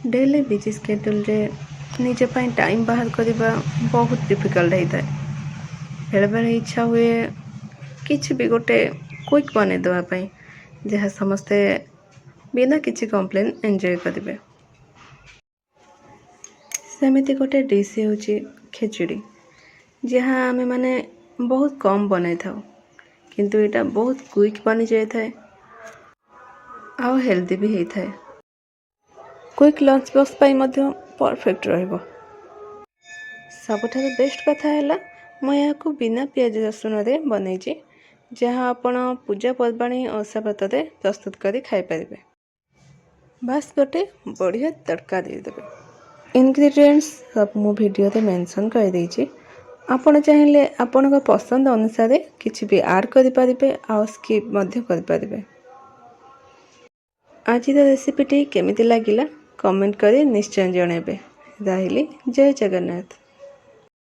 Daily busy ସ୍କେଡ୍ୟୁଲରେ ନିଜ ପାଇଁ time ବାହାର କରିବା ବହୁତ ଡିଫିକଲ୍ଟ ହେଇଥାଏ। ବେଳେବେଳେ ଇଚ୍ଛା ହୁଏ କିଛି ବି ଗୋଟେ କ୍ୱିକ୍ ବନେଇ ଦେବା ପାଇଁ, ଯାହା ସମସ୍ତେ ବିନା କିଛି କମ୍ପ୍ଲେନ୍ ଏନ୍ଜୟ କରିବେ। ସେମିତି ଗୋଟେ ଡିଶ୍ ହେଉଛି ଖେଚୁଡ଼ି, ଯାହା ଆମେମାନେ ବହୁତ କମ୍ ବନେଇଥାଉ। କିନ୍ତୁ ଏଇଟା ବହୁତ କ୍ୱିକ୍ ବନିଯାଇଥାଏ ଆଉ ହେଲ୍ଦି ବି ହେଇଥାଏ। କ୍ୱିକ୍ ଲଞ୍ଚ ବକ୍ସ ପାଇଁ ମଧ୍ୟ ପରଫେକ୍ଟ ରହିବ। ସବୁଠାରୁ ବେଷ୍ଟ କଥା ହେଲା, ମୁଁ ଏହାକୁ ବିନା ପିଆଜ ରସୁଣରେ ବନେଇଛି, ଯାହା ଆପଣ ପୂଜା ପର୍ବାଣି, ଓଷା ବ୍ରତରେ ପ୍ରସ୍ତୁତ କରି ଖାଇପାରିବେ। ବାସ୍, ଗୋଟେ ବଢ଼ିଆ ତଡ଼କା ଦେଇଦେବେ। ଇନଗ୍ରିଡ଼ିଏଣ୍ଟସ୍ ସବୁ ମୁଁ ଭିଡ଼ିଓରେ ମେନସନ୍ କରିଦେଇଛି। ଆପଣ ଚାହିଁଲେ ଆପଣଙ୍କ ପସନ୍ଦ ଅନୁସାରେ କିଛି ବି ଆଡ଼୍ କରିପାରିବେ ଆଉ ସ୍କିପ୍ ମଧ୍ୟ କରିପାରିବେ। ଆଜିର ରେସିପିଟି କେମିତି ଲାଗିଲା, କମେଣ୍ଟ କରି ନିଶ୍ଚୟ ଜଣାଇବେ। ରହିଲି, ଜୟ ଜଗନ୍ନାଥ।